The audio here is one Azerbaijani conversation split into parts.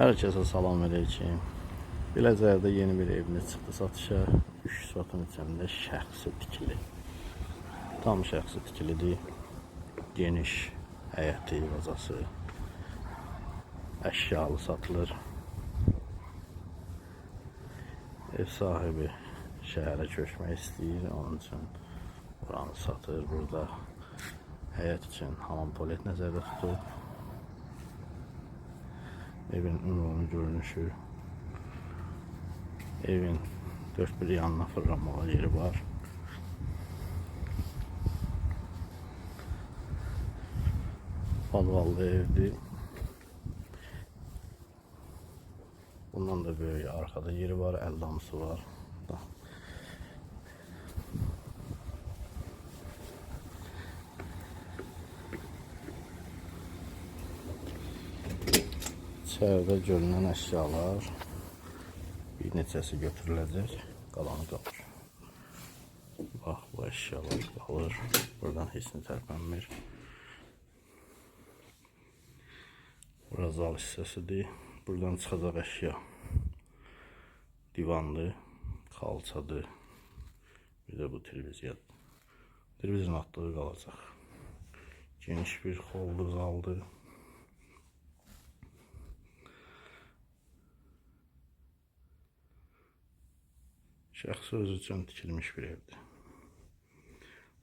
Herkese salam aleyküm. Biləcərdə yeni bir evimiz çıxdı satışa. 3 sotun içində şəxsi tikili. Tam şəxsi tikilidir. Geniş həyəti, vazası, əşyalı satılır. Ev sahibi şəhərə köçmək istəyir, onun üçün buranı satır. Burada həyət üçün hamam tualet nəzərdə tutub. Evin ümumi görünüşü. Evin dört bir yanına fırlanmağa yeri var. Podvallı evdir. Bundan da böyük arkada yeri var, əldamısı var. Da. İçəridə görünən əşyalar bir neçəsi götürüləcək, qalanı qalır. Bax, bu əşyalar qalır. Buradan heç nə tərpənmir. Bura zal hissəsidir. Buradan çıxacaq əşya divandır, xalçadır. Bir də bu televiziya. Televizorun atlığı qalacaq. Geniş bir hollu zaldır. Şəxsi özü üçün tikilmiş bir evdir.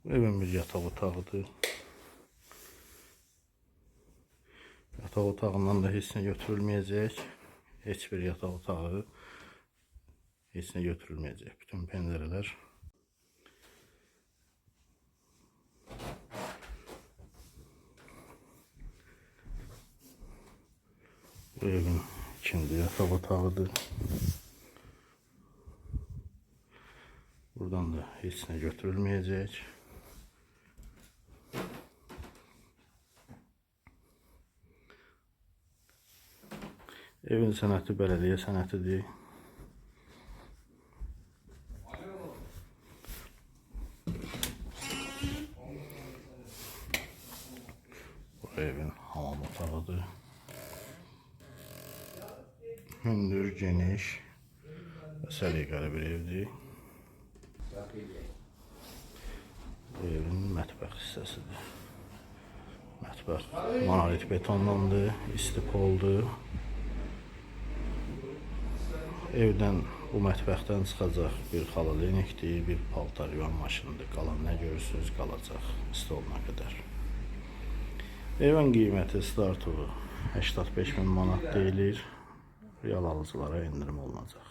Bu evin bir yataq otağıdır. Yataq otağından da heç nə götürülməyəcək. Heç bir yataq otağı heç nə götürülməyəcək. Bütün pəncərələr bu evin ikinci yataq otağıdır. Buradan da heç nə götürülməyəcək. Evin sənəti bələdiyyə sənətidir. Bu evin hamam otağıdır. Hündür, geniş və səliqəli bir evdir. Bu evin mətbəx hissəsidir. Mətbəx monolit betondandır, istipoldur. Evdən, bu mətbəxdən çıxacaq bir xaladenikdir, bir paltar yuvan maşınıdır. Qalan nə görürsünüz qalacaq stoluna qədər. Evin qiyməti startovu 85 min manat deyilir. Real alıcılara endirim olunacaq.